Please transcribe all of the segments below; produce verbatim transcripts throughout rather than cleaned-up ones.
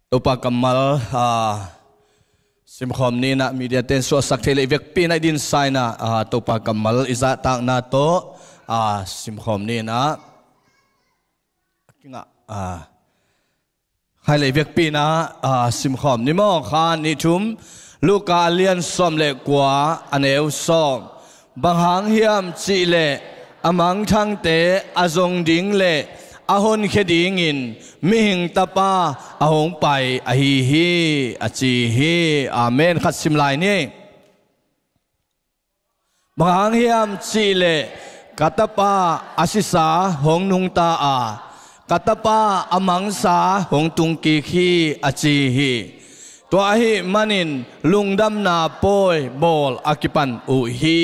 Topa kammal, ah, simkhawm ni in ah, media ten suahsak thei leh i vekpi in ah i dinsa in ah, ah, Topa kammal i zahtakna tawh, ah, simkhawm ni in ah. Kingah, ah, khai leh i vekpi in ah, ah, simkhawm ni maw? Kha, nih, thum. Luka a lian sawm le kua, a neu sawm. Bang hang hiam cih leh a mangthangte a zong ding le a honkhia dingin Mihing Tapa a hong pai ahi hi, a ci hi. Amen. Khat sim lai ni. Bang hang hiam cih leh ka tapa a sisa hong nungta a, ka tapa a mangsa hong tungkik hi, a ci hi. Tua ahih manin lungdamna pawi bawl a kipan uh hi.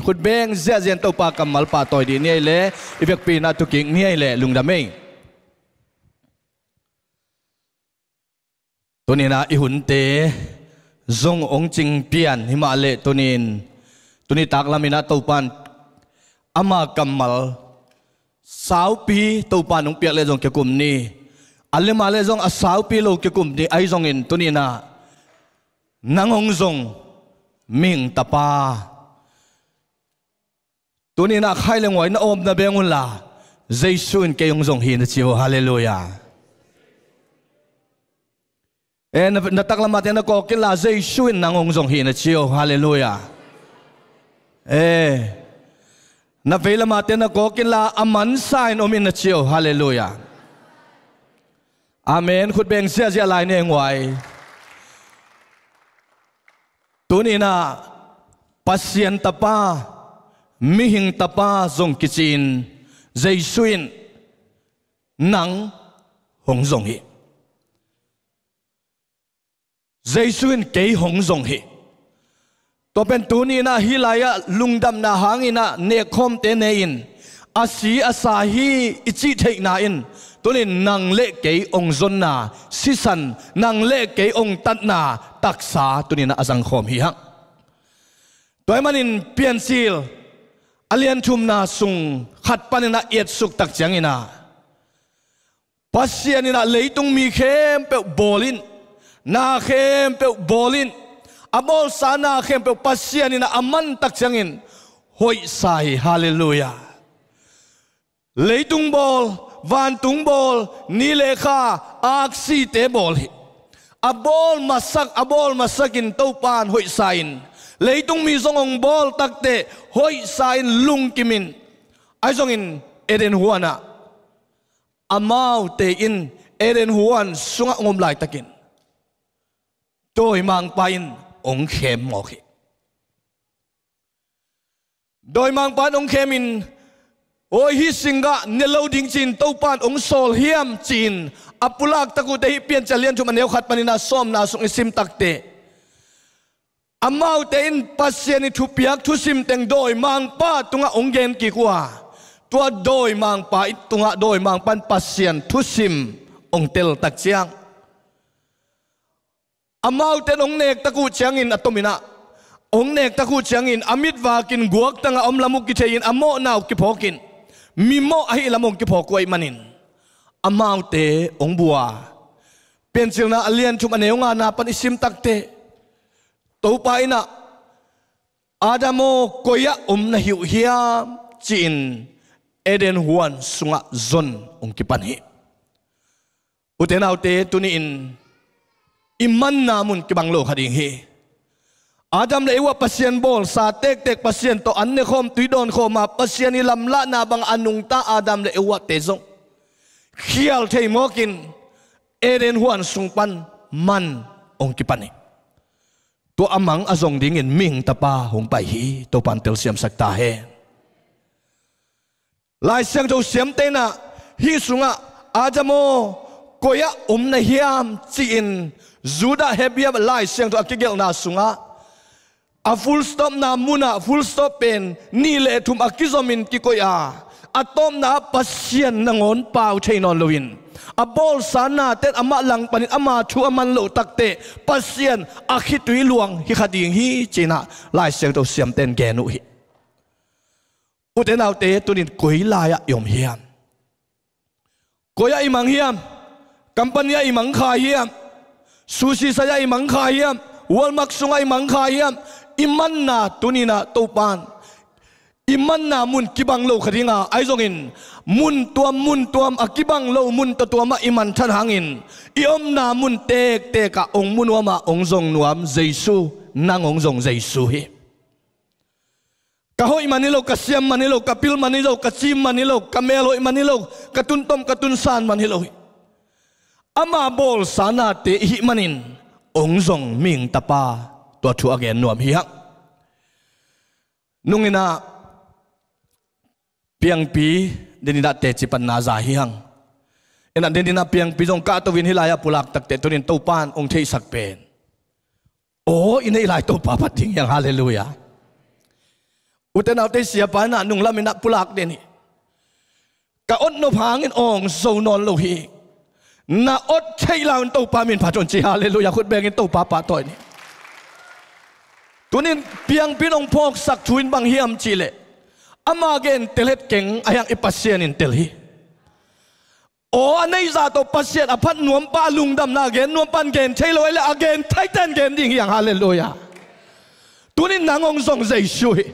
Khut beng ziahziah in Topa kammal pahtawi dih ni ei le, i vekpi in ah thukik ni ei le, lungdam ei. Tuni in ah i hunte zong hong cing pian hi mah leh, tuni in, tuni taklam in ah Topa in ama kammal saupi Topa in hong piak leh zong kikum ni. A lem a leh zong a saupi lo kikum ni. Ahi zongin tuni in ah nang hong zong Mihing Tapa, tuni in ah khai le nguai na awpna beng un la, Jesu in kei hong zong hi, na ci uh. Halleluiah. Eh, na, na taklam a te na kawk in la, Jesu in nang hong zong hi, na ci uh. Halleluiah. Eh, na veilam a te na kawk in la, a mansa in om in, na ci uh. Halleluiah. Amen. Khut beng ziahziah lai ni ei nguai. Tuni in ah Pasian Tapa, Mihing Tapa zong kici-in Jesu in nang hong zong hi. Jesu in kei hong zong hi. Tua pen tuni in ah hih lai-ah lungdamna hangin ah nekkhawmte ne-in, a si a sa hi i cih theihna in, tuni in nang le kei hong zonna sisan, nang le kei hong tatna taksa tuni in ah a zangkhawm hi hang. Tua ahih manin Piancil a lian thumna sung khat panin ah i etsuk tak ciangin ah, Pasian in ah leitung mi khempeuh bawl in, na khempeuh bawl in, a bawlsa na khempeuh Pasian in ah a man tak ciangin hoihsa hi. Halleluiah. Leitung bawl, vantung bawl, ni le kha, aksite bawl hi. A bawl masak, a bawl masakin Topa in hoihsa in, leitung mi zong hong bawl takteh hoihsa in, lungkim in. Ahi zongin Eden huan ah, amaute in Eden huan sungah hong om laitakin dawimangpa in hong khem mawk hi. Dawimangpa in hong khem in, "Awi, hih singgah ne lo ding," ci-in Topa in hong sawl hiam, ci-in a pulak tak uh teh, hih Piancil a lian thum a neu khat panin ah sawmna sung i sim takteh, amaute in Pasian ii thupiak thusim teng dawimangpa tungah hong gen kik uh a, tua dawimangpa ii tungah dawimangpa in Pasian thusim hong tel tak ciang, amaute in hong nek tak uh ciangin, a tom in ah hong nek tak uh ciangin, a mitvak in guaktang a om lam uh kithei in, a mawhna uh kiphawk in, mimawh ahih lam hong kiphawk uh ahih manin amaute hong bua. Piancilna a lian thum a neu ngana pan i sim takteh, Topa in ah, "Adam aw, koi-ah om na hi uh hiam?" ci-in Eden huan sungah zon hong kipan hi. Ute naute, tuni-in i manna mun kibang lo kha ding hi. Adam le Eva Pasian bawlsa tektek, Pasian tawh an nekhawm, tui dawnkhawm a, Pasian ii lamlahna bang a nungta Adam le Evate zong khial thei mawkin Eden huan sung pan man hong kipan hi. Tua a mang a zong dingin Mihing Tapa hong pai hi. Topa in telsiamsak ta hen. Lai Siangtho siamte in ah hih sungah, "Adam aw, koi-ah om na hiam?" ci-in Judah Hebrew Lai Siangtho a kigelhna sungah, a full stop-na munah full stop pen nih le thum a kizomin kikoih a, a tawpna-ah Pasian nangawn pau thei nawn loin, a bawlsa nate in amah langpanin ama thu a man loh takteh Pasian a khitui luang hi kha ding hi, ci-in ah Lai Siangtho siamte in gen uh hi. Ute naute, tuni-in koi lai-ah i om hiam? Koi-ah i mang hiam? Company-ah i mang kha hiam? Sushi saya i mangkha hiam, Walmart sungah i mangkha hiam, i manna tuninah Topan i manna mun kibang lo kha dinga, ahi zongin mun tuam mun tuam a kibang lo mun tuamtuamah i manthan hangin i omna mun tektekah ong mu nuamah ong zong nuam Jesu, nang ong zong Jesu hi. Ka hoih man hi lo, ka siam man hi lo, ka pil man hi lo, ka cim man hi lo, ka melhoih man hi lo, ka tuntom ka tunsan man hi lo hi. Ama bawlsa nate i hih manin ong zong mihing tapa, tua thu a gen nuam hi hang. Nunginah piangpi deninah teci panna za hi hang. Inah deninah piangpi zong kahto in hih lai-ah pulak takteh tunin Topan ong theihsak pen aw i neih lai Topa phat ding hi hang. Halleluiah. Ute naute, siapa inah nunglam inah pulak den hi. Ka ot nop hangin ong zo nawn lo hi. Na ot theih lai un Topa min phat un ci. Halleluiah. Khut bengin Topa pahtawi ni. Tunin piangpi in ong phawksak thu in bang hiam cihleh, ama gen tel het keng, ahi hang i Pasian in tel hi. Aw a neih zah tawh Pasian a phat nuampa, a lungdamna a gen nuampa in gen thei lo ahih leh a gen theiten gen ding hi hang. Halleluiah. Tunin nang ong zong Jesu hi.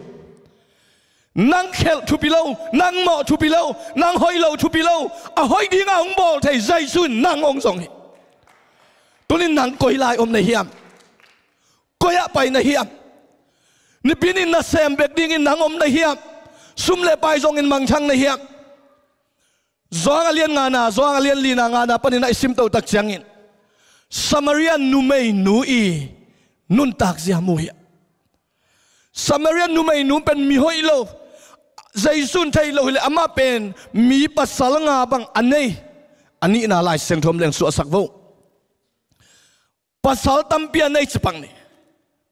Nang khelh thupi lo, nang mawh thupi lo, nang hoih lo thupi lo, a hoih dinga hong bawl thei Jesu in nang ong zong hi. Tunin nang koi lai om na hiam? Koi ah pai na hiam? Nipi ni in nasem bek dingin nang om na hiam? Sum le pai zongin mangthang na hiam? Johan a lian ngana, Johan a lian lina ngana panin a i simto tak ciangin Samaria numeinu i nuntak zia mu hi. Samaria numeinu pen mi hoih lo, Jesu in thei lo hileh amah pen mi pasal nga bang a nei. A nihna Lai Siangtho om leng suahsak vo. Pasal tampi a nei ci pak ni.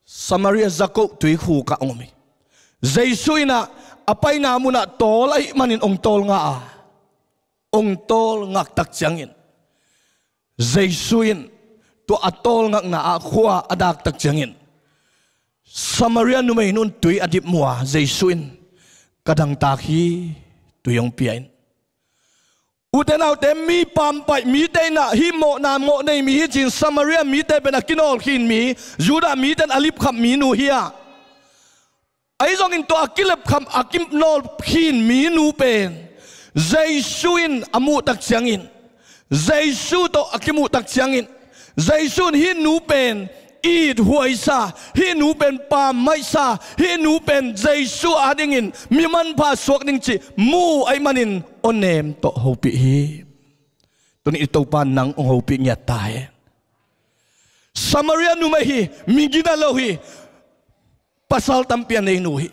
Samaria Jakob tuikhuk ah ong om hi. Jesu inah a paina munah tawl ahih manin ong tawl nga a, ong tawl ngak tak ciangin, Jesu in tua a tawl ngakna ah khua a dak tak ciangin Samaria numeinu in tui a dip mu a, Jesu in ka dangtak hi, tui ong pia in. Ute naute, mi pampaih, mite inah hih mawhna mawh nei mi hi ci-in Samaria mite pen a kinawl khin mi, Judah mite in a lipkhap mi nu hi a, ahi zongin tua a kilepkhap, a kinawl khin mi nu pen Jesu in a muh tak ciangin, Jesu tawh a kimuh tak ciangin, Jesu in hih nu pen ithuaisa, hih nu pen pammaihsa, hih nu pen Jesu adingin mi manpha suak ding cih mu ahih manin awnem tawh hopih hi. Tunin i Topa nang ong hopih ngiat ta hi. Samaria numei hi, mi gina lo hi, pasal tampi a nei nu hi.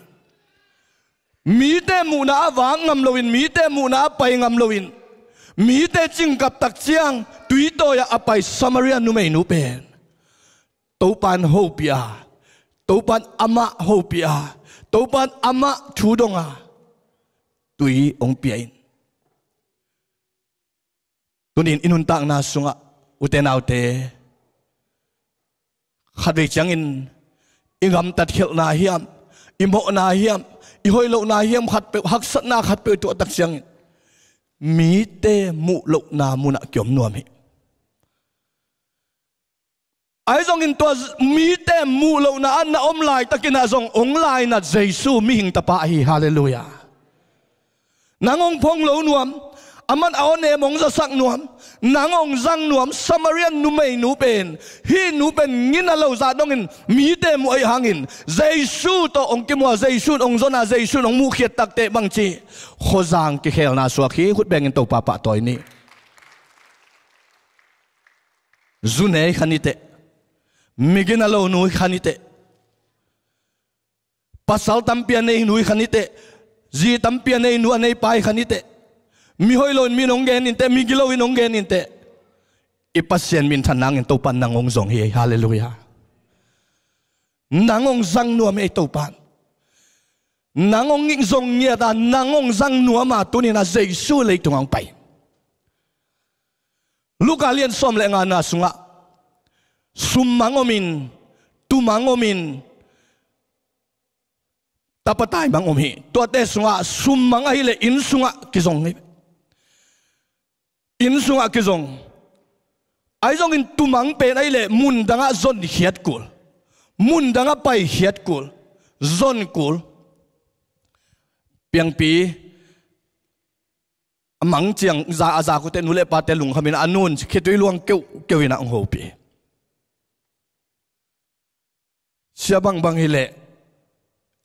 Mite muhna ah vak ngam loin, mite muhna ah pai ngam loin, mite cingkap tak ciang tuitawi ah a pai Samaria numeinu pen Topan hopih a, Topan amah hopih a, Topan amah thu dong a, tui ong pia in. Tunin i nuntakna sungah, ute naute, khatvei ciangin i gamtat khialhna hiam, i mawhna hiam, i hoih lohna hiam, khatpeuh haksatna khatpeuh i tuah tak ciangin mite muh lohna munah kiom nuam hi. Ahi zongin tua mite muh lohna ah na om laitakin ah zong ong lainat Jesu mihing tapa ahi. Halleluiah. Nang ong phong lo nuam, aman a awnem ong zasak nuam, nang ong zang nuam Samaria numeinu pen, hih nu pen gina lo zah dongin mite muh ahih hangin Jesu tawh ong kimuh a, Jesu in ong zon a, Jesu in ong muhkhiat takteh bangci, khuazang kikhelna suak hi. Khut bengin Topa pahtawi ni. Zu nei kha niteh, mi gina lo nu kha niteh, pasal tampi a nei nu kha niteh, zi tampi a nei nu a nei pa kha niteh, mi hoih loin mi in ong gen inteh, mi gilo in ong gen inteh, i Pasian minthan nangin Topan nang ong zong hi. Halleluiah. Nang ong zang nuam hi Topan. Nang ong zong ngiat a, nang ong zang nuam a, tunin a Jesu leitung ah ong pai. Luka lian sawm le ngana sungah summang omin, tumang omin, tapa taimang om hi. Tuate sungah summang ahih leh inn sungah kizong hi. Inn sungah kizong, Ahi zongin tumang pen ahih leh mundangah zonkhiat kul, mundangah paikhiat kul, zon kul. Piangpi a mang ciang za a zak uh teh nu le pate lungkhamin a nun khitui luang keuhkeuh in a hong hopih. Sia bangbang hileh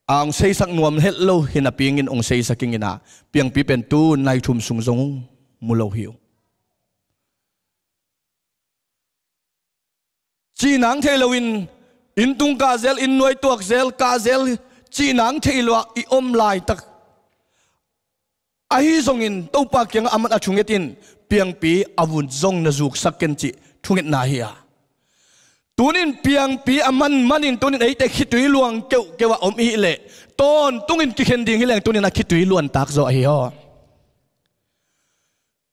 a hong seisak nuam het lo hi napi-in hong seisak ing in a, Piangpi pen tu nai thum sung zong mu lo hi uh. Cihnang thei loin inn tung kah zel, inn nuai tuak zel, kah zel, cihnang thei lo-ah i om laitak ahi zongin Topa kiangah a man a thunget in, Piangpi a vun zong na zuksak ken cih thungetna hi a. Tunin Piangpi a man manin tunin eite khitui luang keuhkeuh ah om i hih leh tawntungin kikhen ding hi leng tunin a khitui luantak zaw ahi aw.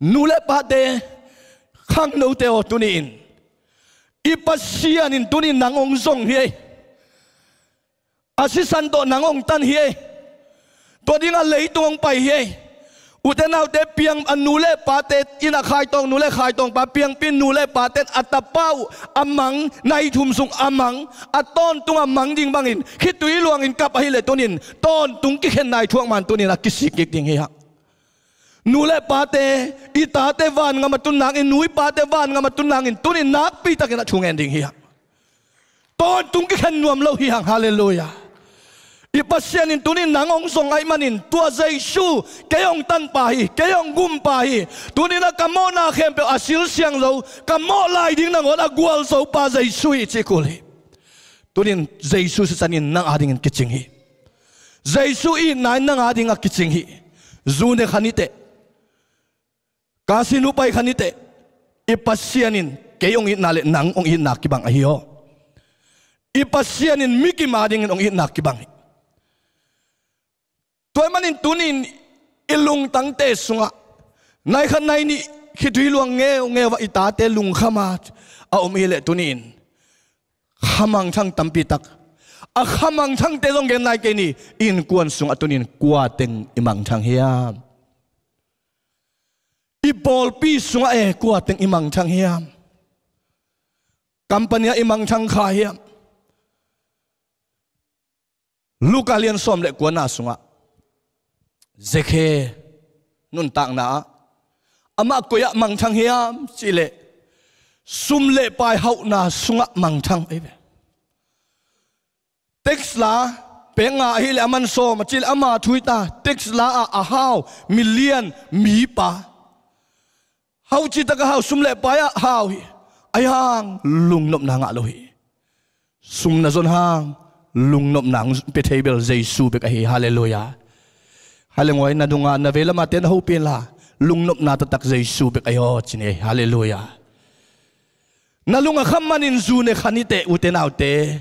Nu le pate, khangnote aw, tuni-in i Pasian in tuni nang hong zong hi ei. A sisan tawh nang hong tan hi ei. Tua dingah leitung hong pai hi ei. Ute naute, Piang a nu le pate in a khaitawng nu le khaitawng pa, Piangpi nu le pate in a tapa uh a mang, nai thum sung a mang, a tawntung a mang ding bangin khitui luangin kap ahih leh tunin tawntung kikhen nai thuak man tunin a kisik kik ding hi hang. Nu le pate, i tate vangam a tun nangin, nu i pate vangam a tun nangin, tunin nakpi takin a thungen ding hi hang. Tawntung kikhen nuam lo hi hang. Halleluiah. I Pasian in tunin nang hong zong ahih manin, tua Jesu, kei hong tanpa hi, kei hong gumpa hi. Tunin a ka mawhna khempeuh a silsiang zo, ka mawh lai ding nangawn a gualzopa Jesu hi cih kul hi. Tunin Jesu sisan in nang adingin kicing hi. Jesu itna in nang adingah kicing hi. Zu ne kha ni teh, casino pai kha ni teh, i Pasian in kei hong itna le nang hong itna kibang ahi aw. I Pasian in mikim adingin hong itna kibang hi. Tua ahih manin tunin i lungtangte sungah nai khat nai nih khitui luang ngeungeu ah i tate lungkham a a om i hih leh tunin khamangthang tampi tak, a khamangthangte zong gen lai kei ni. I innkuan sungah tunin kua teng i mangthang hiam? I pawlpi sungah e kua teng i mangthang hiam? Company ah i mangthang kha hiam? Luka lian sawm le kuana sungah Zakhe nuntakna ah amah koi ah mangthang hiam cih leh sum le pai hauhna sungah mangthang ahi ve. Tax la pek nga ahih leh a man sawm a cih leh ama thu hi ta, tax la ah a hau, million mipa. Hau citak a hau, sum le pai ah hau hi. Ahi hang lungnopna ngah lo hi. Sum na zon hang lungnopna hong pia thei bel Jesu bek ahi. Halleluiah. Halleluiah. Na dungah na veilamate na hopih inla, lungnopna taktak Jesu bek ahi aw ci ni. Halleluiah. Na lung a kham manin zu ne kha ni teh, ute naute.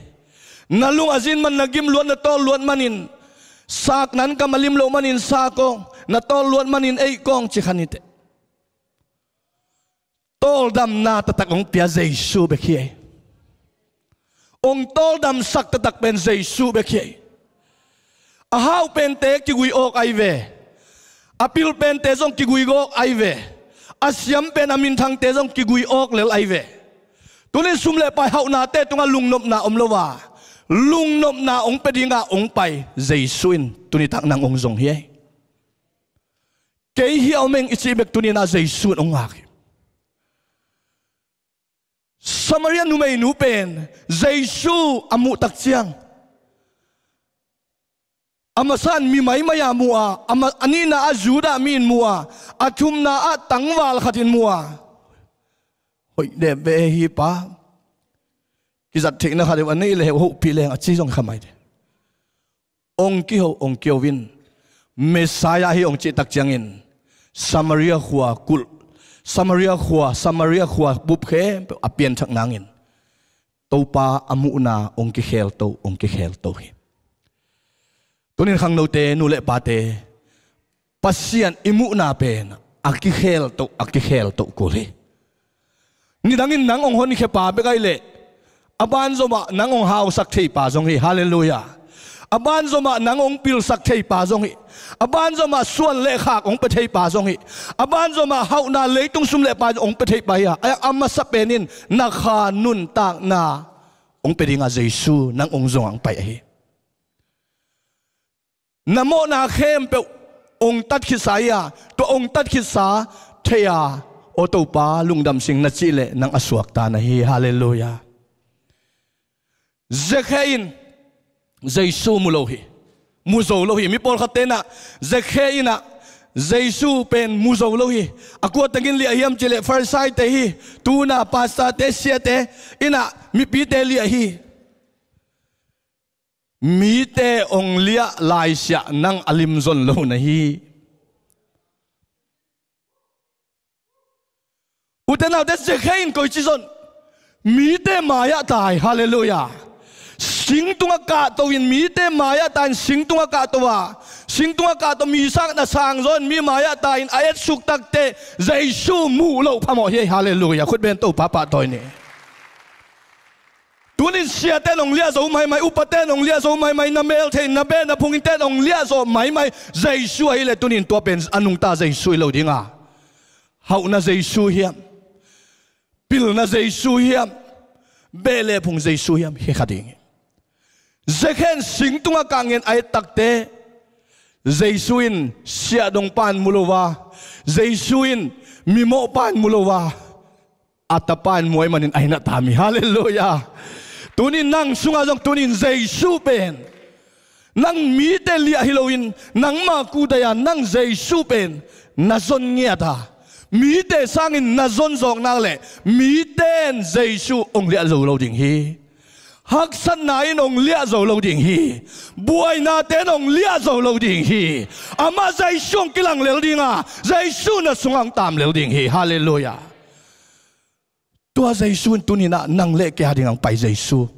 Na lung a zin man, na gim luat, na tawl luat manin sak, na kam a lim loh manin sa kawng, na tawl luat manin ei kawng ci kha ni teh. Tawldamna taktak hong pia Jesu bek hi ei. Hong tawldamsak taktak pen Jesu bek hi ei. A hau pente kigui awk ahi ve. A pil pente zong kigui awk ahi ve. A siam pen a minthangte zong kigui awk lel ahi ve. Tunin sum le pai hauhnate tungah lungnopna om lo a, lungnopna hong pia dinga hong pai Jesu in tuni tak nang hong zong hi ei. Kei hi a om ing i cih bek tunin ah Jesu in hong ngak hi. Samaria numeinu pen Jesu a muh tak ciang, a masa in mi maimai a mu a, a ma-, a nihna ah Judah mi in mu a, a thumna ah tangval khat in mu a, hoih dep ve hi pa. Kizat theihna khat deuh a neih le heuh, hopih leng a ci zong kha mai de. Hong kiho, hong kiho in, Messiah hi hong cih tak ciangin Samaria khua kulh, Samaria khua, Samaria khua bup khempeuh a pianthak nangin Topa a muhna hong kikhelto, hong kikhelto hi. Tunin khangnote, nu le pate, Pasian i muhna pen a kikhelto, a kikhelto kul hi. Nidangin nang hong honkhia pa bek ahi leh a banzom ah nang hong hausak thei pa zong hi. Halleluiah. A banzomah nang hong pilsak theipa zong hi. A banzomah suan le khak hong pia theipa zong hi. A banzomah hauhna leitung sum le pai hong pia theipa hi a, a masa penin na kha nuntakna hong pia dinga Jesu nang hong zong hong pai ahi. Na mawhna khempeuh hong tat khitsa hi a, tua hong tat khitsa thei a, aw Topa lungdam sing na cih leh nang a suakta na hi. Halleluiah. Zekhe in Jesu mu lo hi. Mu zo lo hi. Mi pawlkhat tenah Zekhe innah Jesu pen mu zo lo hi. A kua tengin liah hiam cileh Farisai te hi. Tuna pastor te, siate innah mipite liah hi. Mite hong liah laisiah nang a limzon lo na hi. Ute naute, Zekhe in koici zon? Mite mai-ah tai. Halleluiah. Singtungah kahto in mite mai-ah tai in singtungah kahto a, singtungah kahto mi sang na sang zaw in mi mai-ah tai in a etsuk takte Jesu muh loh phamawh hi. Halleluiah. Khutben Topa pahtawi ni. Tunin siate in hong liah zo maimai, upate in hong liah zo maimai, na mel thei, na beh, na phunginte in hong liah zo maimai. Jesu ahileh tunin tua pen a nungta Jesu hi lo dinga, hauhna Jesu hiam, pilna Jesu hiam, beh le phung Jesu hiam hi kha ding hi. Zekhe in singtungah kah ngen a et takte Jesu in siahdongpa in mu lo a, Jesu in mimawhpa in mu lo a, a tapa in mu ahih manin a hi na tam hi. Halleluiah. Tunin nang sungah zong tunin Jesu pen nang mite liah hi loin nangma kudai-a nang Jesu pen na zon ngiat a, mite sangin na zon zawknak leh mite in Jesu hong liah zo lo ding hi. Haksatna in hong liah zo lo ding hi. Buainate in hong liah zo lo ding hi. Amah Jesu hong kilang lel dinga, Jesu na sungah hong tam lel ding hi. Halleluiah. Tua Jesu in tuninah nang le kei a dingah hong pai Jesu.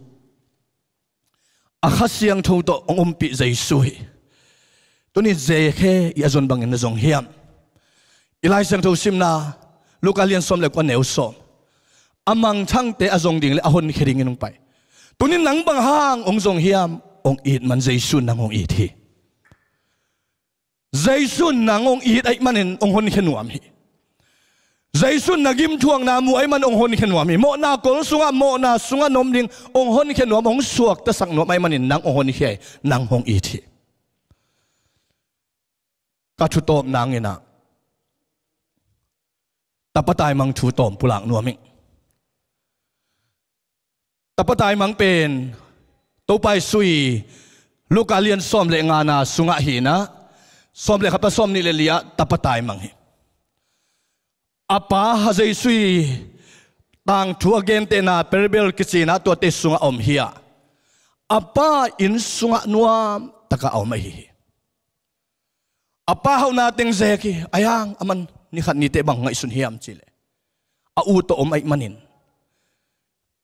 A Kha Siangtho tawh hong umpih Jesu hi. Tunin Zekhe i a zon bangin na zong hiam? I Lai Siangtho simna Luka lian sawm le kua neu sawm. A mangthangte a zong ding le a honkhia dingin hong pai. Tunin nang bang hang hong zong hiam? Hong it man Jesu in nang hong it hi. Jesu in nang hong it ahih manin hong honkhia nuam hi. Jesu in na gimthuakna mu ahih manin hong honkhia nuam hi. Mawhna kol sungah, mawhna sungah na om ding hong honkhia nuam, hong suaktasak nuam ahih manin nang hong honkhia hi, nang hong it hi. Ka thu tawp nanginah tapa taimang thu tawm pulak nuam ing. Tapa taimang pen Topa Jesu i Luka lian sawm le ngana sungah hinah, sawm le khat pan sawm nih le li-ah tapa taimang hi. A pa a Jesu i tangthu a gentehna parable kicinah tuate sungah a om hi-ah, a pa inn sungah nuam takah a om ahi hi. A pa hauhna teng zek hi. A yang a man nikhat nite bang ngaihsun hiam cihleh, a u tawh om ahih manin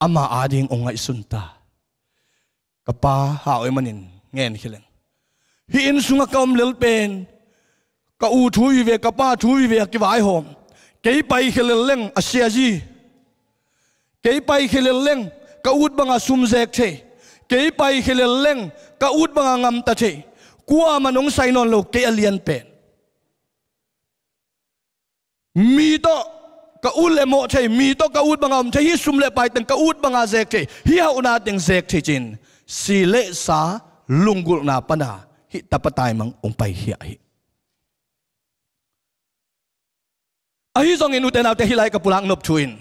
ama ading hong ngaihsun ta. Ka pa hau ahih manin ngen khia leng, hih inn sungah ka om lel pen ka u thu vive, ka pa thu vive a kivaihawm. Kei paikhia lel leng a siazi, kei paikhia lel leng ka ut banga sum zek thei, kei paikhia lel leng ka ut banga ngamta thei. Kuaman hong sai nawn lo, kei a lian pen. Mi tawh ka ut le mawh thei, mi tawh ka ut banga om thei, hih sum le pai teng ka ut banga zek thei, hih hauhna teng zek thei cin si le sa lunggulhna pana hih tapa taimang hong paikhia hi. Ahi zongin ute naute, hih lai ka pulak nop thu in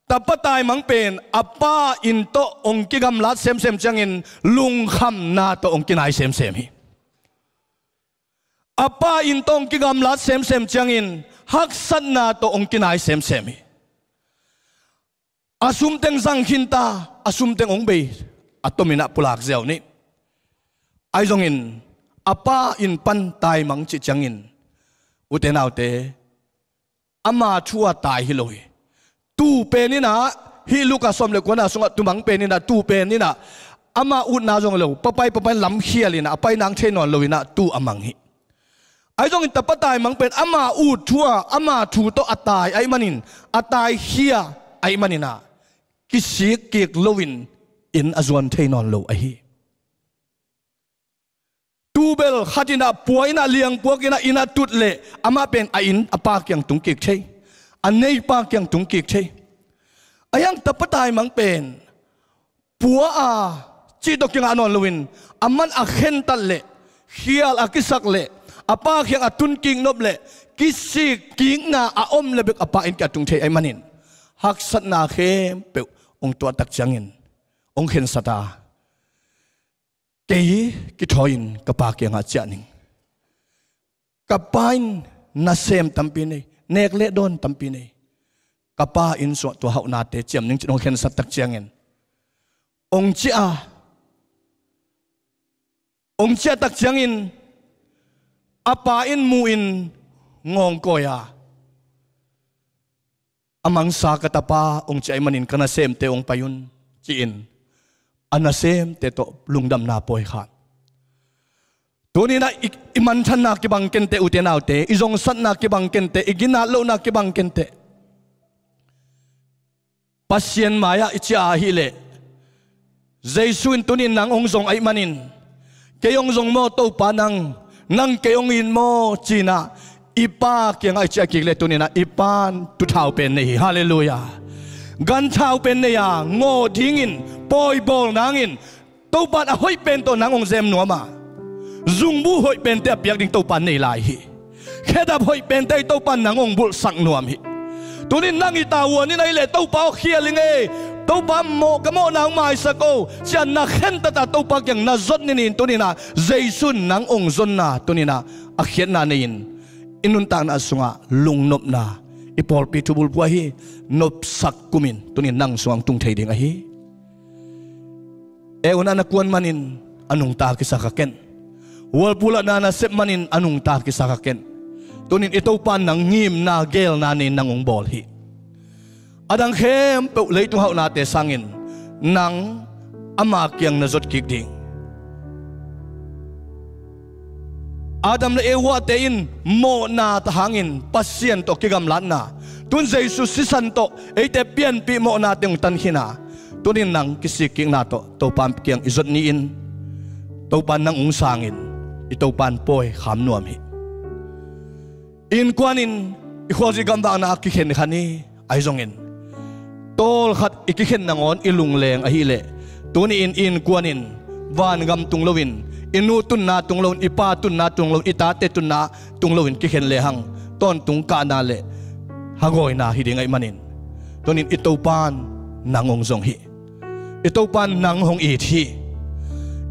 tapa taimang pen a pa inn tawh hong kigamlat semsem ciangin lungkhamna tawh hong kinai semsem hi. A pa inn tawh hong kigamlat semsem ciangin haksatna tawh hong kinai semsem hi. A sum teng zang khinta, a sum teng hong bei, a tominah pulak ziau nih. Ahi zongin a pa inn pan taimang cih ciangin ute naute, ama thu-a tai hi lo hi. Tuu peninah hih Luka sawm le kuana sungah tuu mang peninah, tuu peninah ama utna zong lo, papai papai lamkhialinah a pai nang thei nawn loinah tuu a mang hi. Ahi zongin tapa taimang pen ama ut thu-a, ama thu tawh a tai ahih manin, a taikhia ahih maninah kisik kik loin inn a zuan thei nawn lo ahi. Tu bel khat in ah pua in ah liangpuak in ah inn ah tut leh amah pen a inn a pa kiang tung kik thei, a neipa kiang tung kik thei. A hiang tapa taimang pen pua a cih tawh kingah nawn loin, a man a khentat leh, khial a kisak leh, a pa kiang a tun kik nop leh, kisik kikna a om leh bek a pa inn kiang a tung thei ahih manin, haksatna khempeuh hong tuah tak ciangin hong khensat a, kei kithawi-in ka pa kiangah ciah ning. Ka pa in nasem tampi nei, nek le dawn tampi nei. Ka pa inn sungah tua hauhnate ciam ning, ci-in hong khensat tak ciangin, hong ciah a, hong ciah tak ciangin a pa in mu-in ngawngkawi a, a mangsa ka tapa hong ciah ahih manin ka nasemte hong pai un, ci-in a nasemte tawh lungdamna pawi kha. Tuni-in ah i, i manthanna kibang kenteh, ute naute, i zongsatna kibang kenteh, i ginat lohna kibang kenteh. Pasian mai-ah i ciah ahih leh, Jesu in tuni-in nang hong zong ahih manin, kei hong zong maw Topa nang, nang kei hong it maw, ci-in ah i pa kiangah i ciah kik leh, tuni-in ah i pa in tuuthau pen nei hi. Halleluiah. Ganthau pen nei a, ngaw dingin pawi bawl nangin, Topa in a hoih pen tawh nang hong zem nuam a, zungbu hoih pente a piak ding Topa in nei lai hi. Khedap hoih pente Topa in nang hong bulhsak nuam hi. Tuni-in nang i tavuan in ahih leh, Topa aw, khial ing ei, Topa maw, ka mawhna hong maisak o, ci-a na khentat a Topa kiang na zot ni-in, tuni-in ah Jesu in nang hong zonna, tuni-in ah a khiatna nei-in, i nuntakna sungah lungnopna, i pawlpi thubulphuh ahi nopsak kumin tuni-in nang sungah hong tung thei ding ahi. Ei un, a na kuan manin a nungta kisa kha ken. Hualpu latna na sep manin a nungta kisa kha ken. Tuni-in i Topa in nang ngimna, geelna nei-in nang hong bawl hi. A dang khempeuh, leitung hauhnate sangin nang ama kiang na zot kik ding. Adam le Evate in mawhna ta hangin Pasian tawh kigamlatna, tun Jesu sisan tawh eite pianpih mawhnate hong tan khin a, tuni-in nang kisik kikna tawh Topa kiang i zot ni-in, Topa in nang hong sangin, i Topa in pawi kham nuam hi. Innkuan in i khualzin gamvakna a kikhen kha ni, ahi zongin tawlkhat i kikhen nangawn i lungleng ahih leh, tuni-in innkuan in vangam tung loin, i nu tunna tung loin, i pa tunna tung loin, i tate tunna tung loin kikhen lehang, tawntung kahna le hagawina hi ding ahih manin, tuni-in i Topa in nang hong zong hi. I Topa in nang hong it hi.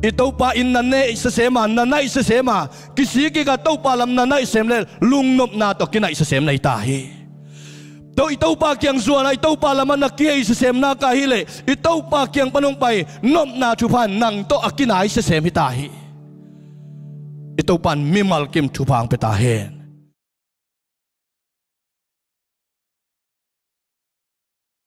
I Topa in na neih sesem a, na naih sesem a, kisik kik a Topa lam na naih sem leh lungnopna tawh kinaih sesem na hi ta hi. To, i Topa kiang zuan a, i Topa lamah na kihei sesem nak ahih leh, i Topa kiang pan hong pai nopna thupha in nang tawh a kinai sesem hi ta hi. I Topa in mimal kim thupha hong pia ta hen.